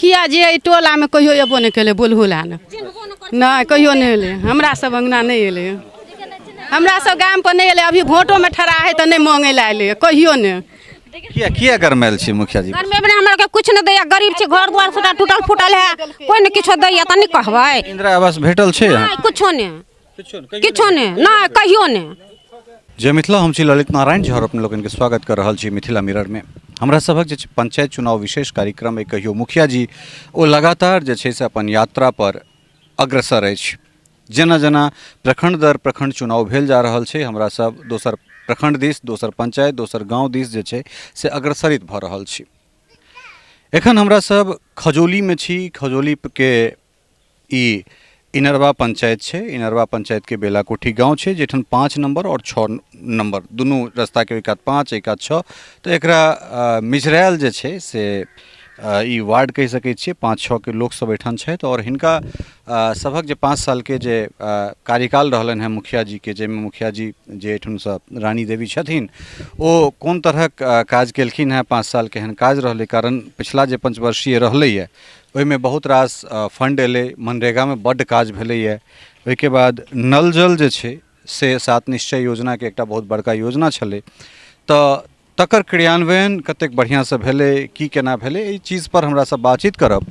मुखिया जे एहि टोलामे कहियो अयबो नहि केलै बोलहो लए ने। नहि, कहियो नहि एलै, हमरा सब अङ्गना नहि एलै, हमरा सब गाम पर नहि एलै। अभी भोटोमे ठड़ा है तऽ नहि मांगै लए एलै कहियो नहि। किया किया गरमायल छी मुखिया जी? गरमेबे नहि, हमरा आरके किछु नहि दैया, गरीब छी, घर दुआर सबटा टूटल फूटल है, कोइ नहि किछो दैया तऽ नहि कहबै। इंदिरा आवास भेटल छै अहाँ? नहि, किछो नहि, किछो नहि, नहि कहियो नहि। जय मिथिला, हम छी ललित नारायण झा और अपने लोकनिके स्वागत कर रहल छी मिथिला मिररमे। हमरा सभक जे पंचायत चुनाव विशेष कार्यक्रम अइ कहियो मुखिया जी, ओ लगातार जे छै से अपन यात्रा पर अग्रसर अछि। जेना जेना प्रखंड दर प्रखंड चुनाव भेल जा रहल छै, हमरा सब दोसर प्रखंड दिस, दोसर पंचायत, दोसर गाँव दिस जे छै से अग्रसरित भऽ रहल छी। एखन हमरा सब खजौलीमे छी। खजौलीके ई इनरवा पंचायत छै। इनरवा पंचायतके बेलाकोठी गाँव छै, जाहिठाम 5 नम्बर आओर 6 नम्बर दुनू रस्ताके ओहि कात 5, एहि कात 6, तऽ एकरा मिझरायल जे छै से ई वार्ड कहि सकै छियै। 5 6 के लोकसभ एहिठाम छथि आओर हिनका सभक जे 5 सालके जे कार्यकाल रहलनि हेँ मुखिया जीके, जाहिमे मुखिया जी जे एहिठामसँ रानी देवी छथिन, ओ कोन तरहक काज केलखिन हेँ, 5 साल केहन काज रहलै। कारण पिछला जे पंचवर्षीय रहलैए ओहिमे बहुत रास फंड एलै, मनरेगामे बड्ड काज भेलैए। ओहिके बाद नल जल जे छै से सात निश्चय योजनाके एकटा बहुत बड़का योजना छलै, तऽ तकर क्रियान्वयन कतेक बढ़िआँसँ भेलै, की केना भेलै, एहि चीजपर हमरा सब बातचीत करब।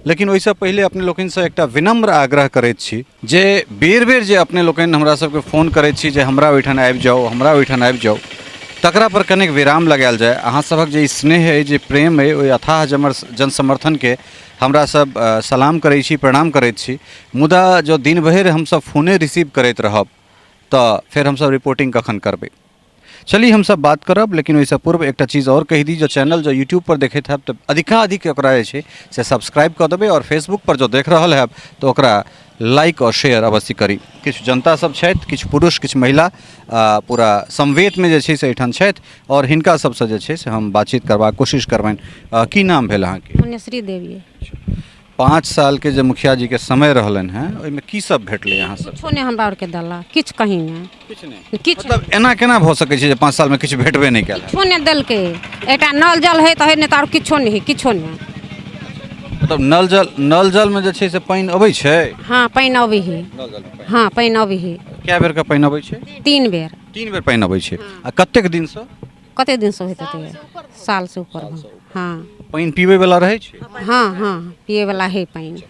लेकिन ओहिसँ पहिले अपने लोकनिसँ एकटा विनम्र आग्रह करैत छी जे बेर बेर जे अपने लोकनि हमरा सबके फोन करैत छी जे हमरा ओहिठाम आबि जाउ, हमरा ओहिठाम आबि जाउ, तकरा पर कनेक विराम लगायल जाय। अहाँ सभक जे स्नेह अइ, जे प्रेम अइ, ओहि अथाह जन समर्थनके हमरा सब सलाम करै छी, प्रणाम करैत छी। मुदा जँ दिन भरि हमसब फोने रिसीव करैत रहब तऽ फेर हमसब रिपोर्टिंग कखन करबै? चली हमसब बात करब, लेकिन ओहिसँ पूर्व एकटा चीज आओर कहि दी, जँ चैनल जँ यूट्यूब पर देखैत हैब तऽ अधिकाधिक ओकरा जे छै से सब्सक्राइब कऽ देबै, आओर फेसबुक पर जँ देख रहल हैब तऽ ओकरा लाइक आओर शेयर अवश्य करी। किछु जनता सब छथि, किछु पुरुष, किछु महिला, पूरा समवेतमे जे छै से एहिठाम छथि आओर हिनका सबसँ जे छै से हम बातचीत करबाक कोशिश करबनि। की नाम भेल अहाँके? मुनेश्वरी देवी। 5 सालके जे मुखिया जीके समय रहलनि हेँ, ओहिमे की सब भेटलै अहाँ सब? किछो नहि हमरा आरके देलक, किछु कहीं नहि। किछु नहि? किछु। मतलब एना केना भऽ सकै छै जे 5 सालमे किछु भेटबे नहि कयल? किछो नहि देलकै। एकटा नल जल हइ तऽ हइ, नहि तऽ आर किछो नहि हइ, किछो नहि। मतलब नल जल, नल जलमे जे छै से पानि अबै छै? हँ, पानि अबै हइ। नल जलमे पानि? हँ, पानि अबै हइ। कए बेरके पानि अबै छै? 3 बेर। 3 बेर पानि अबै छै। आ कतेक दिनसँ? कते दिनसँ होइत हेतै? सालसँ ऊपर। हँ। पानि पीबै वला रहै छै? हँ हँ, पियैवला हइ पानि।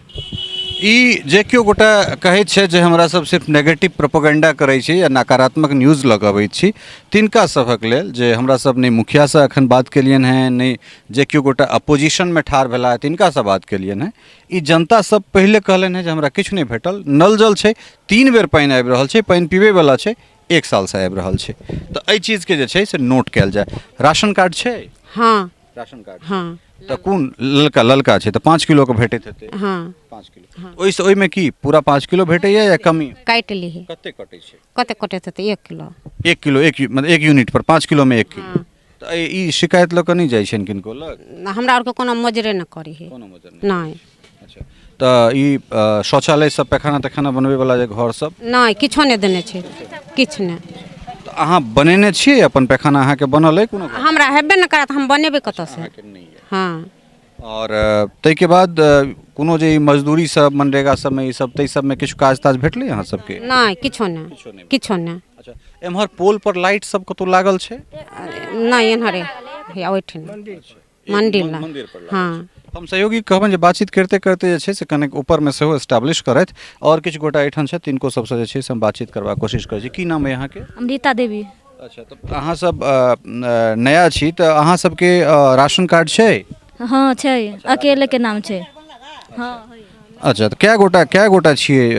ई जे केओ गोटा कहै छै जे हमरा सब सिर्फ नेगेटिव प्रोपोगंडा करै छी या नकारात्मक न्यूज लऽ कऽ अबै छी, तिनका सभक लेल जे हमरा सब नहि मुखियासँ एखन बात केलियनि हेँ, नहि जे केओ गोटा अपोजिशनमे ठाढ़ भेला हेँ तिनकासँ बात केलियनि हेँ, ई जनता सब पहिले कहलनि हेँ जे हमरा किछु नहि भेटल। नल जल छै, 3 बेर पानि आबि रहल छै, पानि पीबैवला छै, 1 सालसँ आबि रहल छै। तऽ एहि चीजके जे छै से नोट कयल जाय। राशन कार्ड छै? हँ। Ration card? हँ। तऽ कोन ललका? ललका छै तऽ 5 किलोके भेटैत हेतै? हँ। 5 किलो। हँ। ओहिसँ ओहिमे की पूरा 5 किलो भेटैया या कमी? काटि लीही। कते कटै छै? कते कटैत हेतै? 1 किलो। 1 किलो, एक मतलब 1 यूनिट पर 5 किलोमे 1 किलो। हँ। तऽ ई शिकायत लऽ कऽ नहि जाइ छनि किनको लग? हमरा आरके कोनो मजरे नहि करै हइ। कोनो मजर नहि? नहि। अच्छा, तऽ ई शौचालय सब, पैखाना तैखाना बनबै वाला जे घर सब? नहि, किछो नहि देने छै, किछु नहि। तऽ अहाँ बनेने छियै अपन पैखाना? अहाँके बनल अइ कोनो घर? हमरा हेबे नहि करत, हम बनेबै कतऽसँ? अहाँके नहि यऽ। हँ। आओर ताहिके बाद कोनो जे ई मजदूरी सब मनरेगा सबमे ई सब ताहि सबमे किछु काज ताज भेटलै अहाँ सबके? नहि, किछो नहि, किछो नहि। किछो नहि। अच्छा, एम्हर पोल पर लाइट सब कतौ लागल छै? नहि, एम्हरे हैया ओहिठिन मंदिर लग। मंदिर पर लागल। हँ। हम सहयोगी कहबनि जे बातचीत करिते करिते जे छै से कनेक ऊपरमे सेहो एस्टाब्लिश करथि। आओर किछु गोटा एहिठाम छथि, तिनको सबसँ जे छै से हम बातचीत करबाक कोशिश करै छी। की नाम अइ अहाँके? अमृता देवी। अच्छा, तऽ अहाँ सब नया छी तऽ अहाँ सबके राशन कार्ड छै? हँ छै, अकेले के नाम छै। हँ। अच्छा, तऽ कए गोटा छियै?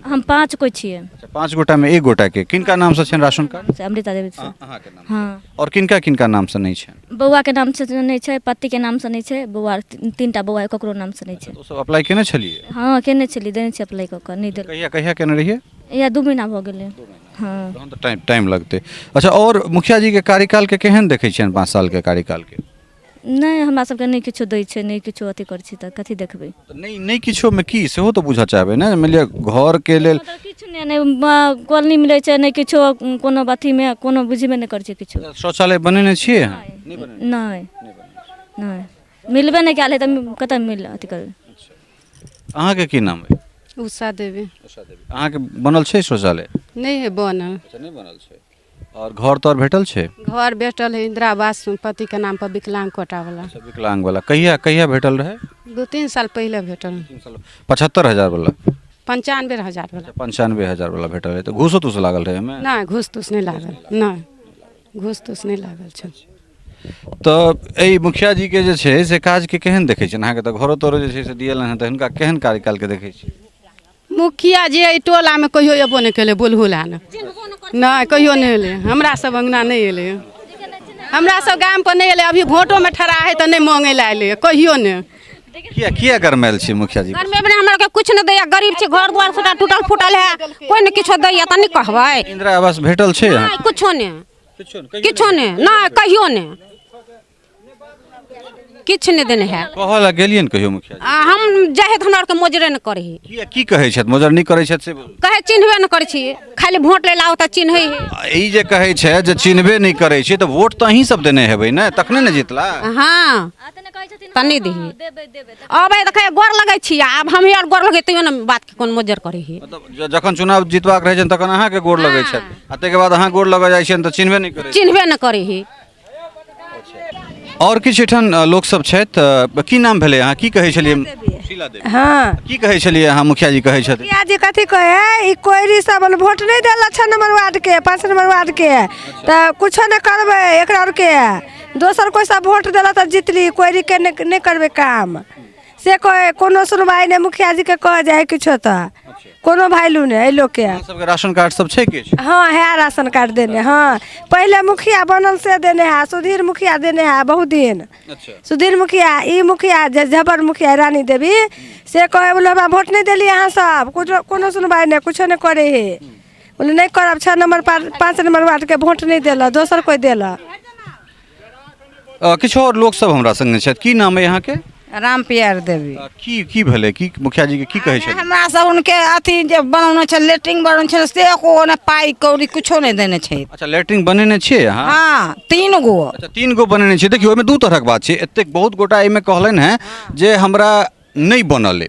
हम 5 कोइ छियै। अच्छा, 5 गोटामे 1 गोटाके किनका नामसँ छनि राशन कार्ड? से अमृता देवी से। अहाँके नाम? हँ। आओर किनका किनका नामसँ नहि छनि? बौआके नामसँ नहि छै, पतिके नामसँ नहि छै, बौआ 3टा बौआ है, ककरो नामसँ नहि छै। ओ सब अप्लाई केने छलियै? हँ, केने छलियै, देने छियै अप्लाई कऽ कऽ, नहि देल। कहिया कहिया केने रहियै? इएह 2 महीना भऽ गेलै। हँ। तहन तऽ टाइम लगतै। अच्छा, आओर मुखिया जीके कार्यकालके केहन देखै छियनि, 5 सालके कार्यकालके? नहि, हमरा सबके नहि किछो दै छै, नहि किछो अथी करै छै, तऽ कथी देखबै? तऽ नहि, नहि किछोमे की सेहो तऽ बुझऽ चाहबै ने। मानि लिअ घरके लेल मतलब किछु नहि, नहि कॉलोनी मिलै छै, नहि किछो, कोनो अथीमे कोनो बुझबे नहि करै छै किछो। शौचालय बनेने छियै अहाँ? नहि, नहि। मिलबे नहि कयल है तऽ कतऽ मिल अथी करबै। अहाँके की नाम अइ? उषा देवी। उषा देवी। अहाँके बनल छै शौचालय? नहि है बनल। अच्छा, नहि बनल छै। आओर घर तर भेटल छै? घर भेटल है इंदिरा आवास पतिके नाम पर विकलांग कोटा वाला। अच्छा, विकलांग वाला। कहिया कहिया भेटल रहै? 2-3 साल पहिले भेटल। 3 साल। 75,000 वाला? 95,000 वाला। अच्छा, 95,000 वाला भेटल रहै। तऽ घूसो तूस लागल रहै एहिमे? नहि, घूस तूस नहि लागल। नहि, घूस तूस नहि लागल छै। तऽ एहि मुखिया जीके जे छै से काजके केहन देखै छियनि? अहाँके तऽ घरो तरो जे छै से दिएलनि हेँ, तऽ हिनका केहन कार्यकालके देखै छियै? मुखिया जे एहि टोलामे कहियो अयबो नहि केलै बोलहो लए ने। नहि, कहियो नहि एलै। हमरा सब अङ्गना नहि एलै। हमरा सब गाम पर नहि एलै। अभी भोटोमे ठड़ा है तऽ नहि मांगै लए एलै कहियो नहि। किया किया गरमायल छी मुखिया जी? गरमेबे नहि, हमरा आरके किछु नहि दैया, गरीब छी, घर दुआर सबटा टूटल फूटल है, कोइ नहि किछो दैया तऽ नहि कहबै। इंदिरा आवास भेटल छै अहाँ? नहि, किछो नहि, किछो नहि, नहि कहियो नहि, किछु नहि देने है। कहऽ लए गेलियनि कहियो मुखिया जी? आ हम जाइ है तऽ हमरा आरके मोजरे नहि करै है। किया की कहै छथि मोजर नहि करै छथि से बोलू। कहै चिन्हबे नहि करै छी, खाली वोट लै लए आउ तऽ चिन्है है। आ ई जे कहै छै जे चिन्हबे नहि करै छी, तऽ वोट तऽ अहीं सब देने हेबै ने, तखने ने जितला। हँ, तऽ नहि दही अबै तऽ कहै गोर लगै छी, आब हमही आर गोर लगै तैयो ने बातके कोन मोजर करै है। मतलब जखन चुनाव जितबाक रहै छनि तखन अहाँके गोर लगै छथि, आ ताहिके बाद अहाँ गोर लगऽ जाइ छियनि तऽ चिन्हबे नहि करै। चिन्हबे नहि करै है। आओर किछु एहिठाम लोकसभ छथि। की नाम भेलै अहाँ? की कहै छलियै? शीला देवी। हँ। की कहै छलियै अहाँ? मुखिया जी कहै छथिन। मुखिया जी कथी कहै है, ई कोयरी सब वोट नहि देलक 6 नंबर वार्ड के, 5 नंबर वार्ड के, तऽ कुछो नहि करबै एकरा आरके। दोसर कोइ सब वोट देलक तऽ जितली, कोयरी के नहि करबै काम, से कहै। कोनो सुनवाइ नहि, मुखिया जी के कह जाइ किछो तऽ कोनो वैल्यू नहि एहि लोकके। अहाँ सबके राशन कार्ड सब छै किछु? हँ, है राशन कार्ड देने। हँ, पहिले मुखिया बनल से देने है, सुधीर मुखिया देने है बहुत दिन। अच्छा। सुधीर मुखिया, ई मुखिया जे झबर मुखिया रानी देवी से कहे, बोले हमरा वोट नहि देलियै अहाँ सब, कुछो कोनो सुनवाइ नहि, कुछो नहि करै है। बोले नहि करब, 6 नंबर 5 नंबर वार्ड के वोट नहि देलक, दोसर कोइ देलक। किछु आओर लोकसभ हमरा सङ्गे छथि। की नाम अइ अहाँके? राम प्यार देवी। की की भेलै? की मुखिया जी के की कहै छथिन? हमरा सब उनके अथी जे बनौने छै, लेटरिन बनौने छै, से एको ने पाइ कौड़ी कुछो नहि देने छै। अच्छा, लेटरिन बनेने छियै अहाँ? हँ, 3 गो। अच्छा, 3 गो बनेने छियै। देखियौ, ओहिमे 2 तरहक बात छै। एतेक बहुत गोटा एहिमे कहलनि हेँ जे हमरा नहि बनल अइ।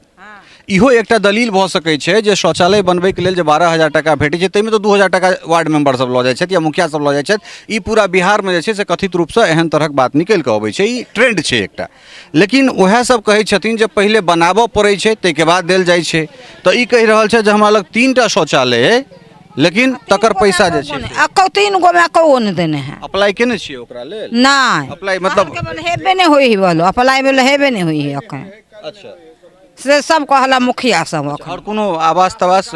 इहो एकटा दलील भऽ सकै छै जे शौचालय बनबैके लेल जे 12,000 टाका भेटै छै ताहिमे तऽ 2,000 टाका वार्ड मेम्बर सब लऽ जाइ छथि या मुखिया सब लऽ जाइ छथि। ई पूरा बिहारमे जे छै से कथित रूपसँ एहन तरहक बात निकलि कऽ अबै छै, ई ट्रेंड छै एकटा। लेकिन उएह सब कहै छथिन जे पहिले बनाबऽ पड़ै छै ताहिके बाद देल जाइ छै। तऽ ई कहि रहल छै जे हमरा लग 3टा शौचालय अइ, लेकिन तकर पैसा जे छै एको 3 गो मे एको नहि देने है। अप्लाई केने छियै ओकरा लेल? नहि। अप्लाई मतलब हेबे नहि होइ है, बोलो अप्लाई बोलो हेबे नहि होइ है अखन। अच्छा। से सब कहला मुखिया सब अखन। आओर कोनो आवास तवास,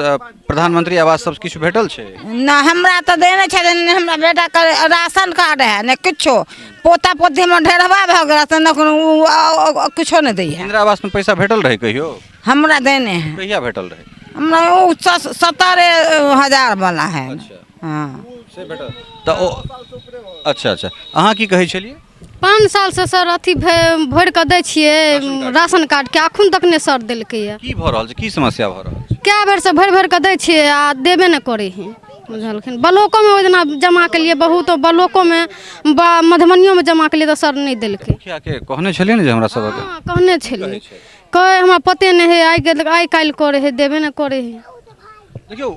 प्रधानमंत्री आवास सब किछु भेटल छै? ना, हमरा तऽ देने छथिन, हमरा बेटा के राशन कार्ड है ने किछो, पोता पोती हमर ढेरवा भऽ गेल तऽ ने कोनो किछो नहि दैया। इंदिरा आवास में पैसा भेटल रहै कहियो? हमरा देने है। कहिया भेटल रहै? हमरा ओ 70,000 वाला है। अच्छा। हाँ। से भेटल तऽ ओ। अच्छा अच्छा, अहाँ की कहै छलियै? 5 सालसँ सर अथी भरि कऽ दै छियै राशन कार्डके, अखन तक नहि सर देलकैया। की भऽ रहल छै? की समस्या भऽ रहल छै? कए बेरसँ भरि भरि कऽ दै छियै आ देबे नहि करै हइ, बुझलखिन। ब्लॉकोमे ओहि दिना जमा केलियै, बहुत ब्लॉकोमे बा मधुबनियोमे जमा केलियै तऽ सर नहि देलकै। मुखियाके कहने छलियै ने जे हमरा सबके? हँ, कहने छलियै। कहै हमरा पते नहि हइ, आइ काल्हि करै हइ, देबे नहि करै हइ। देखियौ,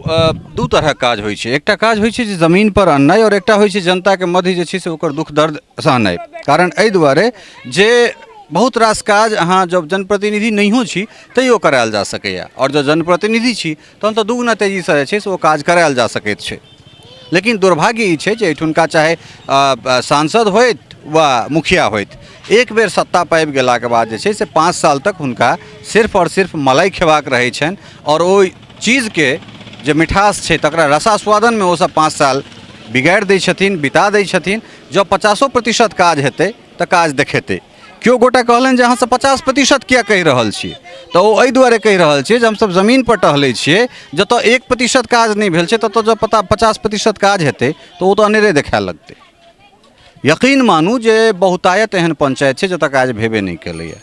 2 तरहक काज होइ छै। एकटा काज होइ छै जे जमीन पर अननाइ, आओर एकटा होइ छै जनताके मध्य जे छै से ओकर दुख दर्द सहनाइ। कारण एहि दुआरे जे बहुत रास काज अहाँ जब जनप्रतिनिधि नहियो छी तैयो करायल जा सकैए, आओर जँ जनप्रतिनिधि छी तहन तऽ दुगुना तेजीसँ जे छै से ओ काज करायल जा सकैत छै। लेकिन दुर्भाग्य ई छै जे एहिठुनका चाहे सांसद होथि वा मुखिया होथि, एक बेर सत्ता पाबि गेलाके बाद जे छै से 5 साल तक हुनका सिर्फ आओर सिर्फ मलाई खेबाक रहै छनि, आओर ओहि चीजके जे मिठास छै तकरा रसास्वादनमे ओसभ 5 साल बिगाड़ि दै छथिन, बिता दै छथिन। जँ 50% काज हेतै तऽ काज देखेतै। केओ गोटा कहलनि जे अहाँसभ 50% किया कहि रहल छी? तऽ ओ एहि दुआरे कहि रहल छियै जे हमसभ जमीनपर टहलै छियै, जतऽ 1% काज नहि भेल छै ततऽ जँ 50% काज हेतै तऽ ओ तऽ अनेरे देखाए लगतै। यकीन मानू जे बहुतायत एहन पंचायत छै जतऽ काज भेबे नहि केलैए।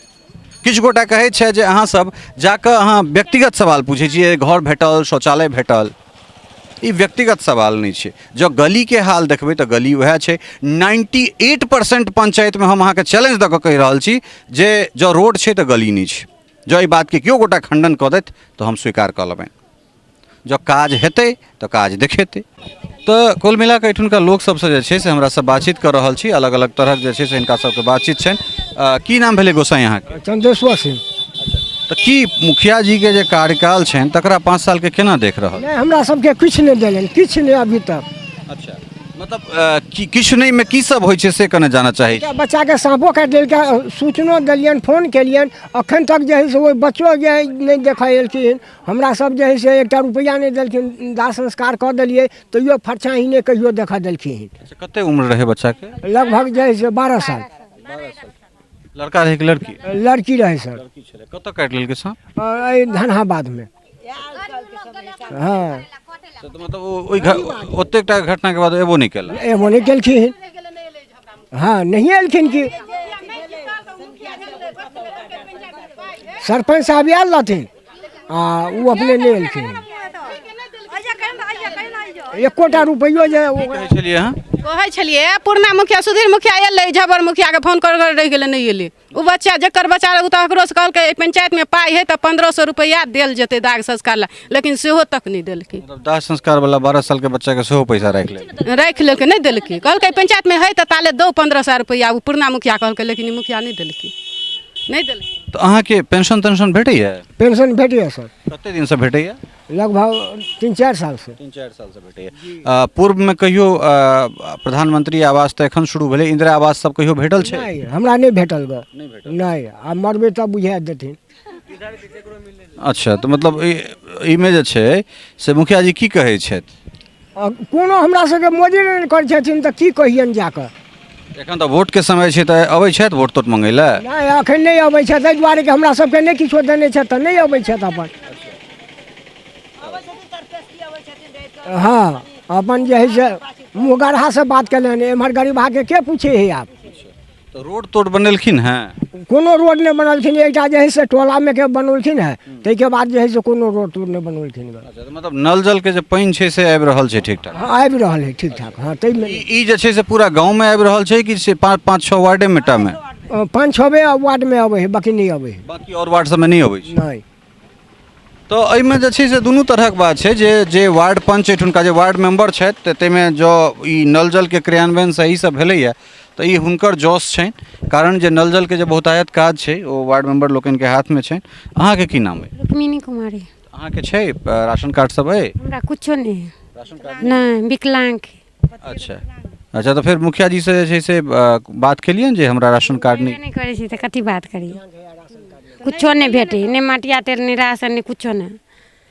किछु गोटा कहै छै जे अहाँसभ जाकऽ अहाँ व्यक्तिगत सवाल पूछै छियै, घर भेटल, शौचालय भेटल। ई व्यक्तिगत सवाल नहि छै। जँ गलीके हाल देखबै तऽ गली उएह छै। 98% पंचायतमे हम अहाँके चैलेंज दऽ कऽ कहि रहल छी जे जँ रोड छै तऽ गली नहि छै। जँ एहि बातके केओ गोटा खण्डन कऽ देथि तऽ हम स्वीकार कऽ लेबनि। जँ काज हेतै तऽ काज देखेतै। तऽ कुल मिला कऽ एहिठुनका लोक सबसँ जे छै से हमरा सब बातचीत कऽ रहल छी, अलग अलग तरहक जे छै से हिनका सबके बातचीत छनि। की नाम भेलै गोसाई अहाँके? चंदेश्वर सिंह। तऽ की मुखिया जी के जे कार्यकाल छनि तकरा 5 साल के केना देख रहल? नहि, हमरा सबके किछु नहि देलनि, किछु नहि अभी तक। अच्छा, मतलब किछु नहि मे की सब होइ छै से कने जानऽ चाहै छी। एकटा बच्चाके साँपो काटि लेलकै, सूचनो देलियनि, फोन केलियनि, अखन तक जे है से ओहि बच्चो जे है नहि देखऽ एलखिन। हमरा सब जे है से एकटा रुपैआ नहि देलखिन, दाह संस्कार कऽ देलियै तैयो फरछाही नहि कहियो देखऽ देलखिन। अच्छा, कते उम्र रहै बच्चाके? लगभग जे है से 12 साल। लड़का रहै कि लड़की? लड़की रहै सर। लड़की छलै। कतऽ काटि लेलकै साँप? एहि धनहाबादमे। हँ। तऽ मतलब ओ ओहि ओतेक टा घटनाके बाद एबो नहि केलक? एबो नहि केलखिन। हँ, नहिए एलखिन। की सरपञ्च साहब आयल रहथिन आ ओ अपने नहि एलखिन। एकोटा रुपैयो जे कहै छलियै अहाँ? कहै छलियै पुरना मुखिया सुधीर मुखिया एलै, झबर मुखियाके फोन कर कर रहि गेलै, नहि एलै। ओ बच्चा जकर बच्चा रहै ओ तऽ ओकरोसँ कहलकै एहि पंचायतमे पाइ हइ तऽ 1500 रुपैआ देल जेतै दाग संस्कार लए, लेकिन सेहो तक नहि देलकै। मतलब दाह संस्कार वाला 12 साल के बच्चा के सेहो पैसा राखि लेलकै? राखि लेलकै, नहि देलकै। कहलकै पंचायतमे हइ तऽ ताले दौ 1500 रुपैआ, ओ पुरना मुखिया कहलकै, लेकिन ई मुखिया नहि देलकै, नहि देलकै। तऽ अहाँके पेंशन तेंशन भेटैए? पेंशन भेटैए सर। कते दिनसँ भेटैए? लगभग 3-4 सालसँ। 3-4 सालसँ भेटैए। पूर्वमे कहियो प्रधानमंत्री आवास तऽ एखन शुरू भेलै, इंदिरा आवास सब कहियो भेटल छै? नहि, हमरा नहि भेटल ग। नहि, आब मरबै तब बुझा देथिन। अच्छा, तऽ मतलब एहिमे जे छै से मुखिया जी की कहै छथि? कोनो हमरा सबके मोदी नहि करै छथिन तऽ की कहियनि जाकऽ? एखन तऽ वोटके समय छै, तऽ अबै छथि वोट तोट मङ्गै लए? नहि, एखन नहि अबै छथि, एहि दुआरे कि हमरा सबके नहि किछो देने छथि तऽ नहि अबै छथि अपन। हँ, अपन जे हइ से मुँह गढ़ासँ बात केलनि, एम्हर गरीबहाके के पूछै हइ आब? तऽ रोड तोड बनेलखिन हेँ? कोनो रोड नहि बनलखिन, एकटा जे हइ से टोलामे के बनौलखिन हेँ, ताहिके बाद जे हइ से कोनो रोड तोड नहि बनौलखिन हेँ। अच्छा, तऽ मतलब नल जलके जे पानि छै से आबि रहल छै ठीक ठाक? हँ, आबि रहल हइ ठीक ठाक। हँ, ताहिमे ई जे छै से पूरा गाँवमे आबि रहल छै कि से 5-6 वार्डेमे टा मे? 5-6 वार्डमे अबै हइ, बाँकी नहि अबै हइ। बाँकी आओर वार्ड सबमे नहि अबै छै? नहि। तऽ एहिमे जे छै से दुनू तरहक बात छै, जे वार्ड पंच एहिठुनका जे वार्ड मेम्बर छथि तऽ ताहिमे जँ ई नल जलके क्रियान्वयन सहीसँ भेलैए तऽ ई हुनकर जस छनि, कारण जे नल जलके जे बहुतायत काज छै ओ वार्ड मेम्बर लोकनिके हाथमे छनि। अहाँके की नाम अइ? रुक्मिणी कुमारी। अहाँके छै राशन कार्ड सब अइ? हमरा कुछो नहि है। राशन कार्ड नहि, विकलांग। अच्छा अच्छा, तऽ फेर मुखिया जी से जे छै से बात केलियनि जे हमरा राशन कार्ड नहि? नहि करै छी तऽ कथी बात करियै, कुछो नहि भेटै, नहि मटिया तेल, नहि राशन, नहि कुछो नहि।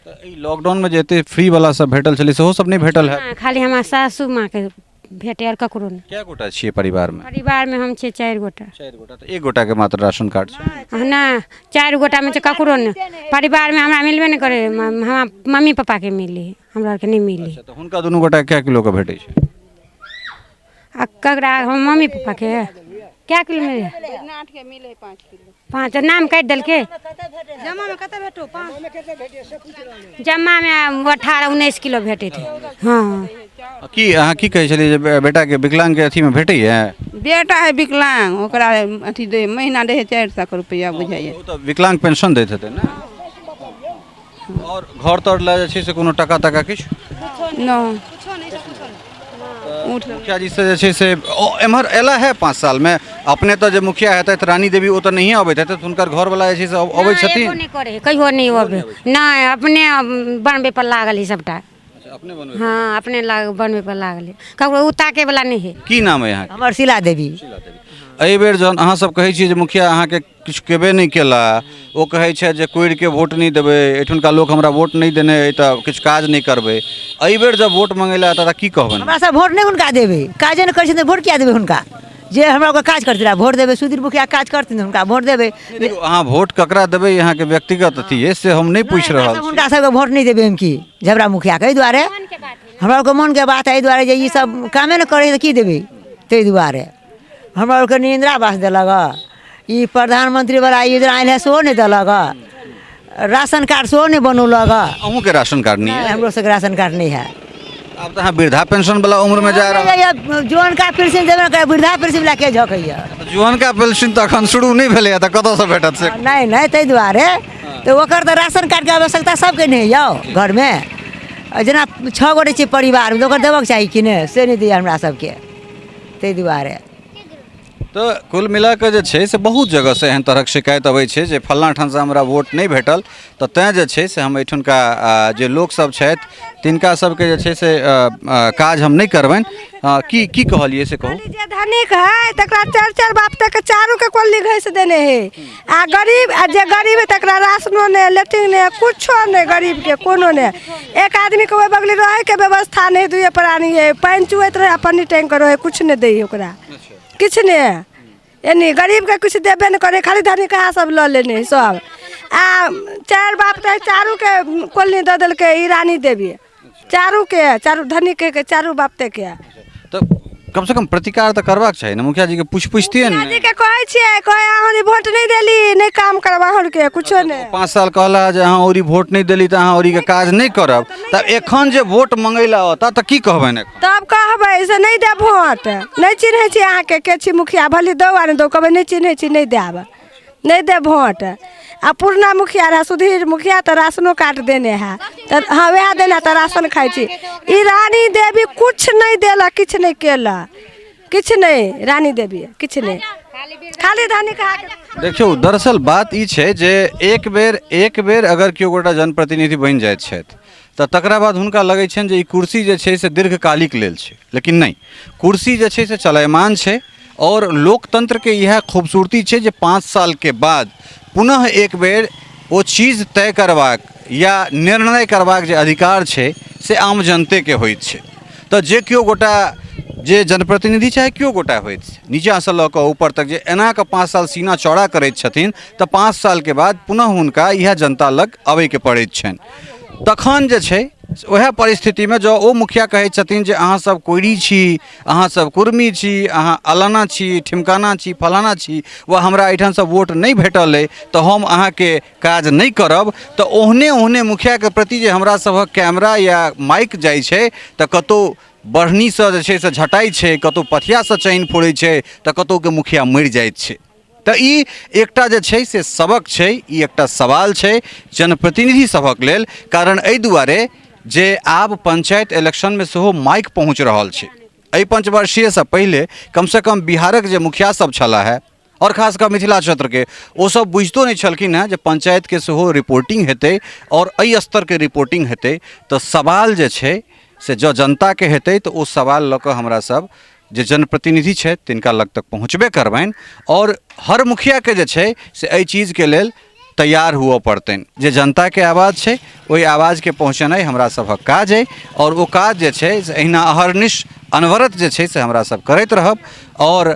तऽ ई लॉकडाउनमे जे एते फ्री वाला सब भेटल छलै सेहो सब नहि भेटल है? हँ, खाली हमरा सासू माँके भेटै, आओर ककरो नहि। कए गोटा छियै परिवारमे? परिवारमे हम छियै 4 गोटा। 4 गोटा, तऽ 1 गोटाके मात्र राशन कार्ड छै? नहि, 4 गोटामे छै, ककरो नहि। परिवारमे हमरा मिलबे नहि करै, हमरा मम्मी पापाके मिलै, हमरा आरके नहि मिलै। अच्छा, तऽ हुनका दुनू गोटाके कए किलोके भेटै छै? आ ककरा? हमर मम्मी पापाके कए किलो मिलै? 5। नाम काटि देलकै। जमामे 18-19 किलो भेटैत है। हँ। की अहाँ की कहै छलियै जे बेटाके विकलांगके अथीमे भेटैए? बेटा है विकलांग, ओकरा अथी दै महीना दै है 400 के रुपैआ बुझाइए। ओ तऽ विकलांग पेंशन दैत हेतै ने? आओर घर तर लए जे छै से कोनो टाका ताका किछु? नहि। मुखिया जी से जे छै से एम्हर एला है 5 सालमे? अपने तऽ जे मुखिया हेतथि रानी देवी ओ तऽ नहिए अबैत हेतथि, हुनकर घरवला जे छै से अबै छथिन? नहि, करै कहियो नहि अबै, नहि, अपने बनबै पर लागल है सबटा। अपने बनबै? हँ, अपने बनबै पर लागल है, ककरो ओ ताकै वला नहि है। की नाम है अहाँके? हमर शीला देवी। शीला देवी। एहि बेर जहन अहाँ सब कहै छियै जे मुखिया अहाँके किछु केबे नहि केला, ओ कहै छथि जे कोरिके वोट नहि देबै, एहिठुनका लोक हमरा वोट नहि देने अइ तऽ किछु काज नहि करबै, एहि बेर जब वोट मङ्गै लए एता तऽ की कहबनि? हमरा सब वोट नहि हुनका देबै, काजे नहि करै छथिन तऽ वोट किया देबै हुनका? जे हमरा ओकर काज करथिन वोट देबै, सुधीर मुखिया काज करथिन हुनका वोट देबै। देखियौ, अहाँ वोट ककरा देबै अहाँके व्यक्तिगत अथी अइ से हम नहि पूछि रहल छी। हुनका सबके वोट नहि देबै हम की झबरा मुखियाके, एहि दुआरे हमरा आरके मोनके बात है, एहि दुआरे जे ई सब कामे नहि करै तऽ की देबै, ताहि दुआरे हमरा आरके नहि इन्दिरा आवास देलक, ई प्रधानमंत्री वाला योजना आयल है सेहो नहि देलक, राशन कार्ड सेहो नहि बनौलक। अहूँके राशन कार्ड नहि? हमरो सबके राशन कार्ड नहि है। आब तऽ अहाँ वृद्धा पेंशन वाला उम्र मे जा रहल। जुअनका पेंशन देबे ने करे, वृद्धा पेंशन वला के झकैया? जुअनका पेंशन तऽ एखन शुरू नहि भेलैए, तऽ कतऽसँ भेटत से? नहि नहि, ताहि दुआरे तऽ ओकर तऽ राशन कार्डके आवश्यकता सबके नहि यौ घरमे। आ जेना 6 गोटे छै परिवारमे, तऽ ओकर देबऽके चाही कि नहि? से नहि दैए हमरा सबके, ताहि दुआरे। तऽ कुल मिला कऽ जे छै से बहुत जगहसँ एहन तरहक शिकायत अबै छै जे फल्लाँ ठामसँ हमरा वोट नहि भेटल, तऽ तैँ जे छै से हम एहिठुनका जे लोकसभ छथि तिनका सबके जे छै से काज हम नहि करबनि। की की कहलियै से कहू। जे धनिक है तकरा चारि चारि बाप तक चारूके कोल्ली घसि देने है, आ गरीब, आ जे गरीब है तकरा राशनो नहि, लेट्रिन नहि, कुछो नहि, गरीबके कोनो नहि। एक आदमीके ओहि बगली रहैके व्यवस्था नहि, दुइए प्राणी है, पानि चुअैत रहै आ पन्नी टाँगि कऽ रहै, किछु नहि दै है ओकरा, किछु नहि। एनी गरीबके किछु देबे नहि करै, खाली धनिकहा सब लऽ लेने है सब। आ चारि बाप तऽ चारूके कोलनी दऽ देलकै ई रानी देवी, चारूके, चारू धनिकके, चारू बाप के। तऽ कमसँ कम प्रतिकार तऽ करबाक चाही ने, मुखिया जीके पूछि पुछतियै ने। मुखिया जीके कहै छियै, कहै अहाँ ई वोट नहि देली, नहि काम करब अहाँ आरके कुछो नहि। 5 साल कहला जे अहाँ औरी वोट नहि देली तऽ अहाँ औरीके काज नहि करब, तऽ एखन जे वोट मङ्गै लए औता तऽ की कहबनि एखन? तब कहबै से नहि देब वोट, नहि चिन्है छी अहाँके, के छी मुखिया, भले दौ आ नहि दौ, कहबै नहि चिन्है छी, नहि देब, नहि देब वोट। आ पुरना मुखिया रहए सुधीर मुखिया, तऽ राशनो कार्ड देने है, तऽ हँ वएह देने है, तऽ राशन खाइ छी। ई रानी देवी किछु नहि देलक, किछु नहि केलक, किछु नहि, रानी देवी किछु नहि, खाली धनिक हाथ। देखियौ, दरअसल बात ई छै जे एक बेर अगर केओ गोटा जनप्रतिनिधि बनि जाइत छथि तऽ तकरा बाद हुनका लगै छनि जे ई कुर्सी जे छै से दीर्घकालिक लेल छै, लेकिन नहि, कुर्सी जे छै से चलायमान छै। आओर लोकतंत्रके इएह खूबसूरती छै जे 5 सालके बाद पुनः एक बेर ओ चीज तय करबाक या निर्णय करबाक जे अधिकार छै से आम जनतेके होइत छै। तऽ जे केओ गोटा जे जनप्रतिनिधि चाहे केओ गोटा होइत छै, नीचाँसँ लऽ कऽ ऊपर तक जे एना कऽ 5 साल सीना चौड़ा करैत छथिन, तऽ 5 सालके बाद पुनः हुनका इएह जनता लग अबैके पड़ैत छनि। तखन जे छै उएह परिस्थितिमे जँ ओ मुखिया कहै छथिन जे अहाँसभ कोइरी छी, अहाँसभ कुर्मी छी, अहाँ अलाना छी, ठिमकाना छी, फलाना छी, वा हमरा एहिठामसँ वोट नहि भेटल अइ तऽ हम अहाँके काज नहि करब, तऽ ओहने ओहने मुखियाके प्रति जे हमरा सभक कैमरा या माइक जाइ छै तऽ कतहु बढ़नीसँ जे छै से झटाइ छै, कतहु पथियासँ चानि फोड़ै छै, तऽ कतहुके मुखिया मरि जाइत छै। तऽ ई एकटा जे छै से सबक छै, ई एकटा सवाल छै जनप्रतिनिधि सभक लेल, कारण एहि दुआरे जे आब पंचायत इलेक्शनमे सेहो माइक पहुँच रहल छै। एहि पंचवर्षीयसँ पहिले कमसँ कम बिहारक जे मुखिया सब छलाह हे आओर खास कऽ मिथिला क्षेत्रके, ओ सब बुझितो नहि छलखिन हेँ जे पंचायतके सेहो रिपोर्टिंग हेतै आओर एहि स्तरके रिपोर्टिंग हेतै। तऽ सवाल जे छै से जँ जनताके हेतै तऽ ओ सवाल लऽ कऽ हमरा सब जे जनप्रतिनिधि छथि तिनका लग तक पहुँचबे करबनि, आओर हर मुखियाके जे छै से एहि चीजके लेल तैयार हुअ पड़तनि जे जनताके आवाज छै ओहि आवाजके पहुँचेनाइ हमरा सभक काज अइ, आओर ओ काज जे छै से अहिना अहर्निश अनवरत जे छै से हमरा सब करैत रहब। आओर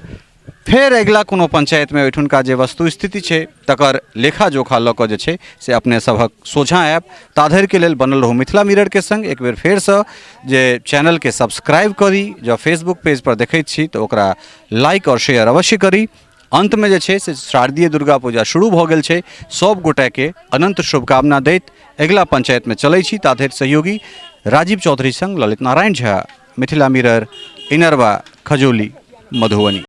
फेर अगिला कोनो पंचायतमे ओहिठुनका जे वस्तुस्थिति छै तकर लेखा जोखा लऽ कऽ जे छै से अपने सभक सोझाँ आयब। ताधरिके लेल बनल रहू मिथिला मिररके सङ्ग। एक बेर फेरसँ जे चैनलके सब्सक्राइब करी, जँ फेसबुक पेजपर देखैत छी तऽ ओकरा लाइक आओर शेयर अवश्य करी। अन्तमे जे छै से शारदीय दुर्गा पूजा शुरू भऽ गेल छै, सभ गोटाके अनन्त शुभकामना दैत अगिला पंचायतमे चलै छी। ताधरि सहयोगी राजीव चौधरी सङ्ग ललित नारायण झा, मिथिला मिरर, इनरवा, खजौली, मधुबनी।